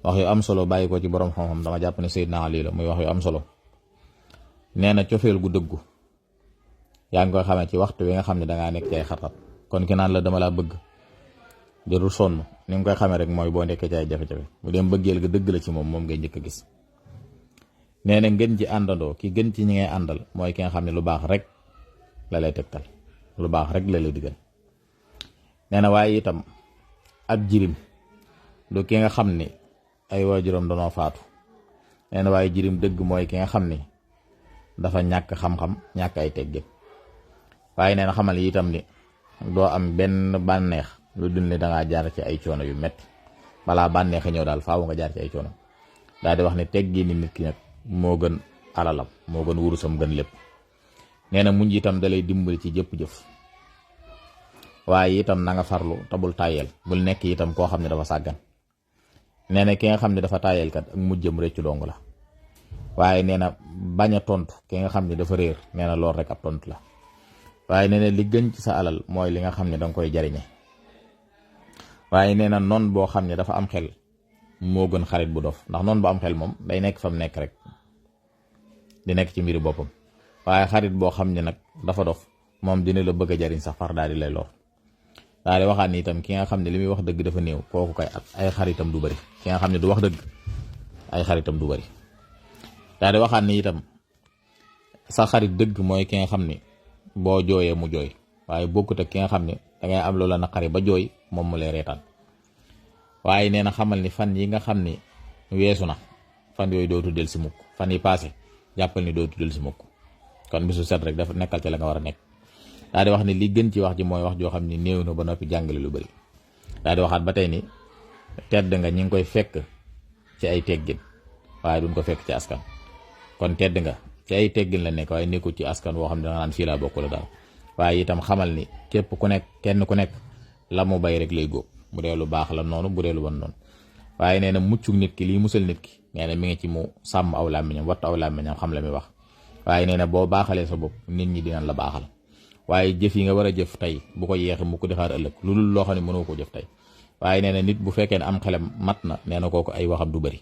wax yu am solo bàyyi ko ci borom xam-xam dama jàpp ne Seydina Ali la muy wax yu am solo. nee na cofeel gu dëggu yaa ngi koy xamee ci waxtu wi nga xam ne dangaa nekk ci ay xat-xat kon ki naan la dama laa bëgg jarul sonn ni nga koy xamee rek mooy boo nekkee ci ay jafe-jafe bu dem bëggeel ga dëgg la ci moom ngay njëkk a gis. nee na ngeen ci àndandoo ki gën ci ñi ngay àndal mooy ki nga xam ne lu baax rek la lay tegtal lu baax rek la lay digal. nee na waaye itam ab jirim du ki nga xam ni ay waajuram danoo faatu. nee na waaye jirim dëgg mooy ki nga xam ni dafa ñàkk xam-xam ñàkk ay teggin. waaye nee na xamal yi itam ni doo am benn bànneex lu dul ne dangaa jaar ci ay coono yu metti balaa bànneex a ñëw daal faaw nga jaar ci ay coono. daal di wax ne teggi ni nit ki nag moo gën alalam moo gën wurusam gën lépp. nee na muñ itam dalay dimbali ci jëpp jëf waaye itam na nga farlu te bul tàyyeel bul nekk itam koo xam ne dafa sàggan. nee na ki nga xam ne dafa tàyyeel kat ak mujjam réccu dong la. waaye nee na bañ a tontu ki nga xam ne dafa réer nee na lool rek ab tontu la. waaye nee na li gën ci sa alal mooy li nga xam ne danga koy jariñe. waaye nee na noon boo xam ne dafa am xel moo gën xarit bu dof ndax noon bu am xel moom day nekk fa mu nekk rek di nekk ci mbiri boppam. waaye xarit boo xam ne nag dafa dof moom dina la bëgg a jariñ sax far daal di lay lor. daal di waxaat ni itam ki nga xam ne li muy wax dëgg dafa néew kooku kay ay xaritam du bari ki nga xam ne du wax dëgg ay xaritam du bari. daal di waxaat ni itam sa xarit dëgg mooy ki nga xam ne boo jooyee mu jooy waaye bokkut ak ki nga xam ne dangay am loola naqari ba jooy moom mu lay reetaan. waaye nee na xamal ni fan yi nga xam ni weesu na fan yooyu dootu del si mukk fan yi paase jàppal ni dootu del si mukk kon bisu set rek dafa nekkal ci la nga war a nekk. daal di wax ni li gën ci wax ji mooy wax joo xam ni néew na ba noppi jàngale lu bari. daal di waxaat ba tey ni tedd nga ñi ngi koy fekk ci ay teggin waaye duñ ko fekk ci askan. kon tedd nga ci ay teggin la nekk waaye nekkul ci askan woo xam ne danga naan fii laa bokk la daal. waaye itam xamal ni képp ku nekk kenn ku nekk la mu bay rek lay góob bu dee lu baax la noonu bu dee lu bon noonu. waaye nee na muccug nit ki lii musal nit ki nee na mi ngi ci mu sàmm aw làmmiñam wattu aw làmmiñam xam la muy wax. waaye nee na boo baaxalee sa bopp nit ñi dinañ la baaxal. waaye jëf yi nga war a jëf tey bu ko yeexee mu ko di xaar ëllëg lu dul loo xam ne mënoo ko jëf tey. waaye nee na nit bu fekkee ne am xelam mat na nee na kooku ay waxam du bari